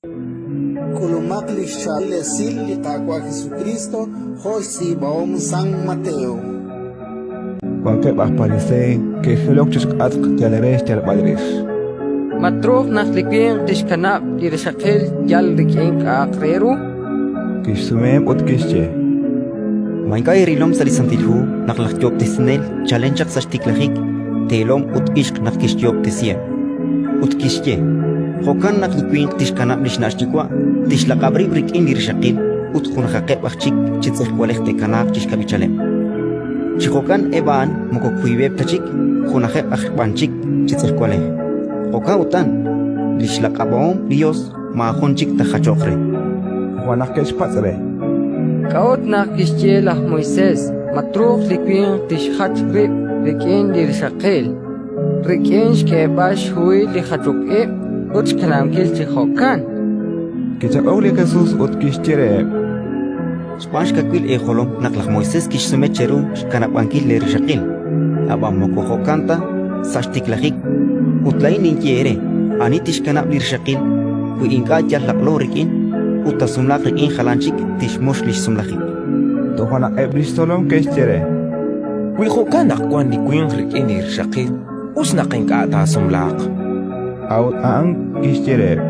K'ulumaq li xchaab'il esil li Qaawa' Jesukriist jo' xtz'iib'ahom San Mateo. Wankeb' aj Pariseey ke'jilok chi xk'atq yal re xyalb'al rix. Ma truuq naq li winq tixkanab' li rixaqil yal rik'in k'a'aq re ru? Kixsumeheb' ut kixye: Ma ink'a' eerilom sa' li Santil Hu naq laj Yoob'tesinel chalen chaq sa' xtiklajik teelom ut ixq naq kixyoob'tesiheb'? Ut kixye: «Jo'kan naq li winq tixkanab' li xna' xyuwa', tixlaq'ab' rib' rik'in li rixaqil ut junajaqeb' aj chik chi tz'ejwalej te'kanaaq chi xkab'ichaleb'». Chi jo'kan eb' a'an moko wiib'eb' ta chik, junajeb' aj b'an chik chi tz'ejwalej. Jo'kan utan, li xlaq'ab'ahom li Yos maajun chik taajachoq re. Toja' naq ke'xpatz' re: K'a'ut naq kixye laj Moisés ma truuq li winq tixjach rib' rik'in li rixaqil, rik'in xk'eeb'al xhuhil li jachok ib' ut xkanab'ankil chi jo'kan? Kichaq'ok li Jesus ut kixye reheb': Xb'aan xkawil eejolom naq laj Moisés kixsume cheru xkanab'ankil leerixaqil, ab'an moko jo'kan ta sa' xtiklajik. Ut laa'in ninye eere: ani tixkanab' li rixaqil, wi ink'a' yal laq'lo rik'in, ut taasumlaaq rik'in jalan chik, tixmux li xsumlajik. Toja' naq eb' li xtzolom ke'xye re: Wi jo'kan naq wank li winq rik'in li rixaqil, us naq ink'a' taasumlaaq. A'ut a'an kixye reheb':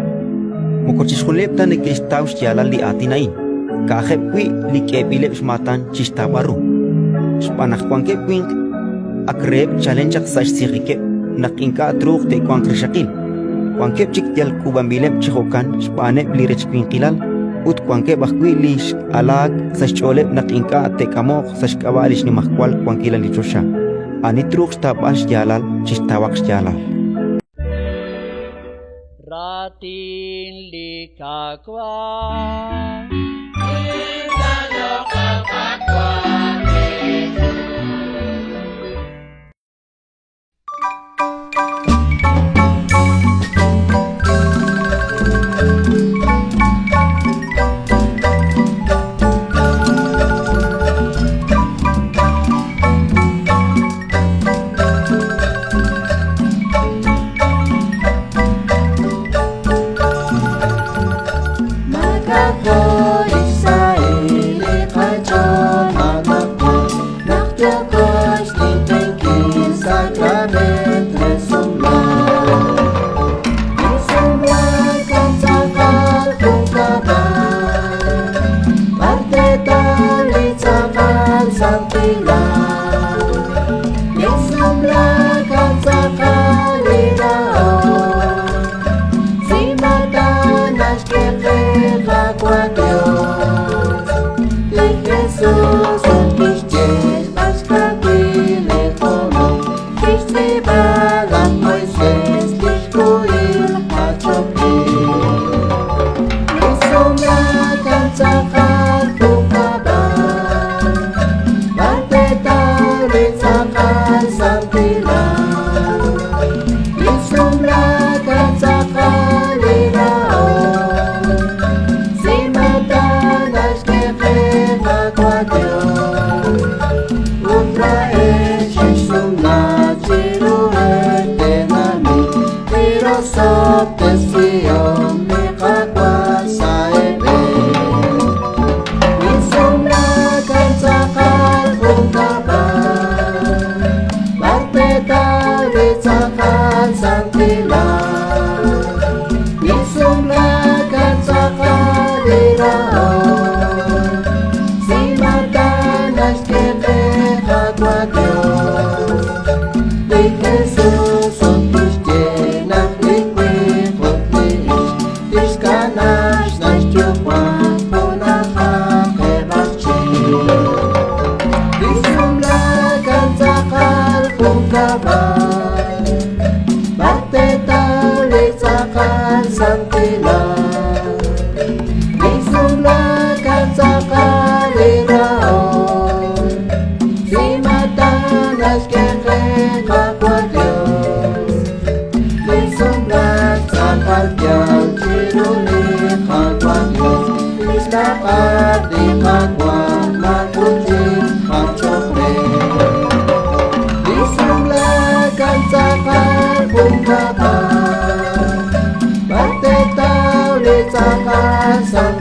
Moko chixjunileb' ta neke'xtaw xyaalal li aatin a'in, ka'ajeb' wi' li k'eeb'ileb' xmaatan chi xtawb'al ru. Xb'aan naq wankeb' winq ak reheb' chalen chaq sa' xsijikeb' naq ink'a' truuq te'wanq rixaqil, wankeb' chik yal k'uub'anb'ileb' chi jo'kan xb'aaneb' li rech winqilal, ut wankeb' ajwi' li x'alaak sa' xch'ooleb' naq ink'a' te'k'amoq sa' xk'ab'a' li xnimajwal wankilal li choxa. Ani truuq xtawb'al xyaalal, chixtawaq xyaalal. Raatin li Qaawa'. tz'aqal.